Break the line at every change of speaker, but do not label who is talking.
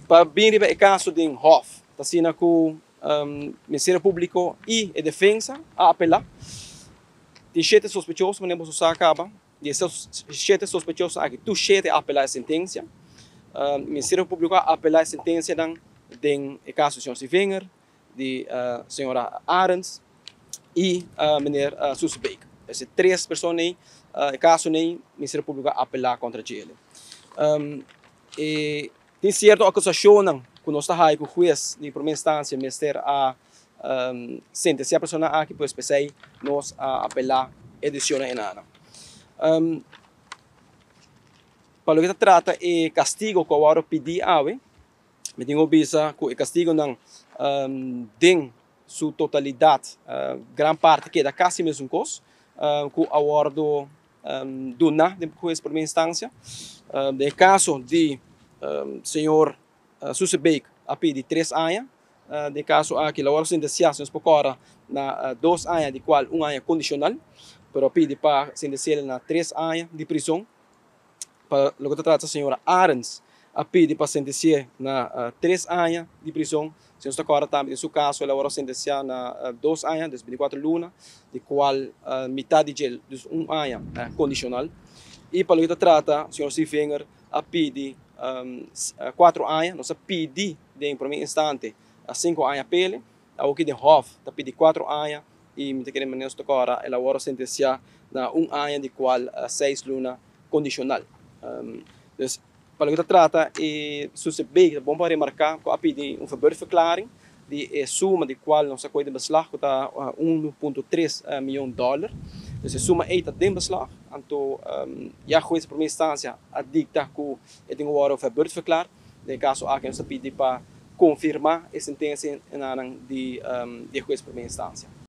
Pa bin riba e kaso den Hof, ta asina ku Ministerio Públiko i e defensa a apelá. Tin shete sospechoso, manera boso sa kaba. Di e shete sospechoso aki, tur shete a apelá e sentensia. Ministerio Públiko a apelá e sentensianan den e kaso di señor Sievinger, di señora Arends i meneer Soesebeek. E tres persona ei, e kasonan ei, Ministerio Públiko a apelá kontra dje. E tin sierto akusashonnan ku nos ta haya ku hues di promé instansia mester a sentensiá persona aki, pues p'esei nos a apelá e desishonnan enanan. Pa loke ta trata e kastigo ku a wòrdu pidí awe, mi tin ku bisa ku e kastigonan den su totalidat gran parti keda kasi mesun kos ku a wòrdu duna den hues prome instancia. Den e caso di señor Susebeek a pidi 3 aña. Den e caso aki el a worde sentencia, si nos por corda, na 2 aña, di cual un aña condicional, pero a pidi pa sentencia'le na 3 aña di prison. Pa loke ta trata señora Arends, a pidi pa sentenci'e na 3 aña di prison. Si nos ta corda tambe, den su caso el a worde sentencia na 2 aña, dus 24 luna, di cual mitad di dje, dus un aña condicional. Y pa loke ta trata señor Sievinger, a pidi 4 aña. Nos a pidi den prome instante 5 aña p'ele. Aki den Hof ta pidi 4 aña y mi ta kere, manera nos ta corda, el a worde sentencia na un aña, di cual 6 luna condicional. Dus pa loke ta trata e Susebeek, bon pa remarca cu a pidi un verbeurdverklaring di e suma di cual nos a coy den beslag, cu ta 1.3 miyon dollar. Dus e suma ey ta den beslag, anto ya hues di prome instancia a dicta cu e tin cu wordo verbeurdverklaard. Den caso aki nos a pidi pa confirma e sentencia di hues prome instancia.